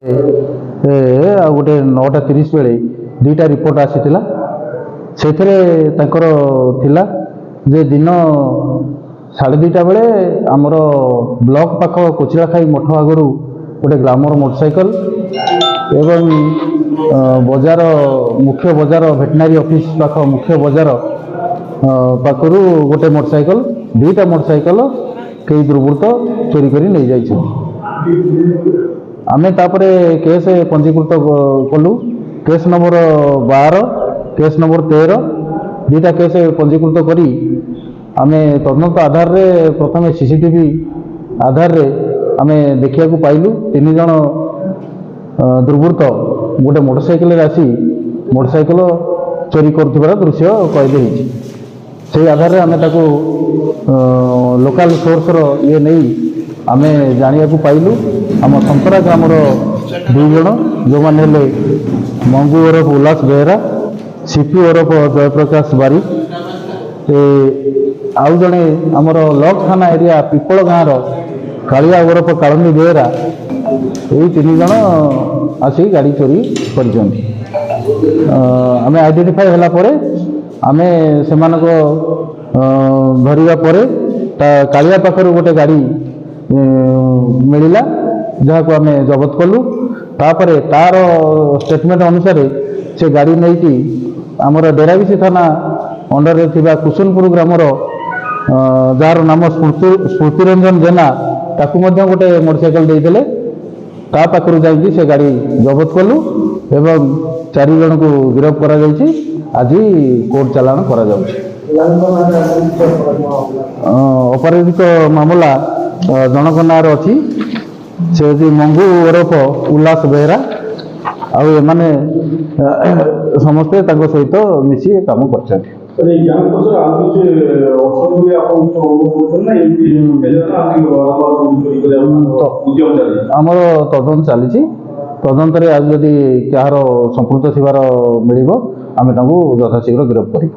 ଆଉ ଗୋଟେ 9:30 ବେଳେ 2ଟା ରିପୋର୍ଟ ଆସିଥିଲା। ସେଥିରେ ତାଙ୍କର ଥିଲା ଯେ ଦିନ 2:30 ବେଳେ ଆମର ବ୍ଲକ ପାଖ କୋଚିଳାଖାଇ ମଠ ଆଗରୁ ଗୋଟେ ଗ୍ଲାମର ମୋଟରସାଇକେଲ ଏବଂ ବଜାର, ମୁଖ୍ୟ ବଜାର, ଭେଟନାରୀ ଅଫିସ ପାଖ ମୁଖ୍ୟ ବଜାର ପାଖରୁ ଗୋଟେ ମୋଟରସାଇକେଲ, 2ଟା ମୋଟରସାଇକେଲ କେହି ଦୁର୍ବୃତ୍ତ ଚୋରି କରି ନେଇଯାଇଛନ୍ତି। ଆମେ ତାପରେ କେସ୍ ପଞ୍ଜୀକୃତ କଲୁ। କେସ୍ ନମ୍ବର 12, କେସ୍ ନମ୍ବର 13, 2ଟା କେସ୍ ପଞ୍ଜୀକୃତ କରି ଆମେ ତଦନ୍ତ ଆଧାରରେ ପ୍ରଥମେ ସିସିଟିଭି ଆଧାରରେ ଆମେ ଦେଖିବାକୁ ପାଇଲୁ 3 ଜଣ ଦୁର୍ବୃତ୍ତ ଗୋଟେ ମୋଟରସାଇକେଲରେ ଆସି ମୋଟରସାଇକେଲ ଚୋରି କରୁଥିବାର ଦୃଶ୍ୟ କଏଦ ହେଇଛି। ସେଇ ଆଧାରରେ ଆମେ ତାକୁ ଲୋକାଲ ସୋର୍ସର ଇଏ ନେଇ ଆମେ ଜାଣିବାକୁ ପାଇଲୁ ଆମ ସନ୍ତରା ଗ୍ରାମର 2 ଜଣ, ଯେଉଁମାନେ ହେଲେ ମଙ୍ଗୁ ଓରଫ ଉଲ୍ଲାସ ବେହେରା, ସିପୁ ଓରଫ ଜୟପ୍ରକାଶ ବାରିକ, ଆଉ ଜଣେ ଆମର ଲକ୍ ଥାନା ଏରିଆ ପିପଳ ଗାଁର କାଳିଆ ଓରଫ କାଳନ୍ଦୀ ବେହେରା। ଏଇ 3 ଜଣ ଆସି ଗାଡ଼ି ଚୋରି କରିଛନ୍ତି। ଆମେ ଆଇଡେଣ୍ଟିଫାଏ ହେଲା ପରେ ଆମେ ସେମାନଙ୍କ ଧରିବା ପରେ ତା କାଳିଆ ପାଖରୁ ଗୋଟେ ଗାଡ଼ି ମିଳିଲା, ଯାହାକୁ ଆମେ ଜବତ କଲୁ। ତାପରେ ତାର ଷ୍ଟେଟମେଣ୍ଟ ଅନୁସାରେ ସେ ଗାଡ଼ି ନେଇକି ଆମର ଡେରାବିଶି ଥାନା ଅଣ୍ଡରରେ ଥିବା କୁସୁନପୁର ଗ୍ରାମର ଯାହାର ନାମ ସ୍ମୃତିରଞ୍ଜନ ଜେନା, ତାକୁ ମଧ୍ୟ ଗୋଟେ ମୋଟରସାଇକେଲ ଦେଇଥିଲେ। ତା ପାଖରୁ ଯାଇକି ସେ ଗାଡ଼ି ଜବତ କଲୁ ଏବଂ 4 ଜଣଙ୍କୁ ଗିରଫ କରାଯାଇଛି। ଆଜି କୋର୍ଟ ଚାଲାଣ କରାଯାଉଛି। ଅପରାଧିକ ମାମଲା ଜଣଙ୍କ ନାଁରେ ଅଛି, ସେ ହେଉଛି ମଙ୍ଗୁ ଓରଫ ଉଲ୍ଲାସ ବେହେରା। ଆଉ ଏମାନେ ସମସ୍ତେ ତାଙ୍କ ସହିତ ମିଶି ଏ କାମ କରିଛନ୍ତି। ସାର୍, ଏଇ ଗ୍ୟାଙ୍ଗ ପଛରେ ଆଉ କିଛି ଅଛନ୍ତି ବୋଲି ଆପଣ କିଛି ଅନୁଭବ କରୁଛନ୍ତି ନା ଏମିତି ନା ବାରମ୍ବାର ଚୋରି କରିବାକୁ ଉଦ୍ୟମ ଚାଲିଛି? ଆମର ତଦନ୍ତ ଚାଲିଛି। ତଦନ୍ତରେ ଆଉ ଯଦି କାହାର ସମ୍ପୃକ୍ତ ଥିବାର ମିଳିବ, ଆମେ ତାଙ୍କୁ ଯଥାଶୀଘ୍ର ଗିରଫ କରିବୁ।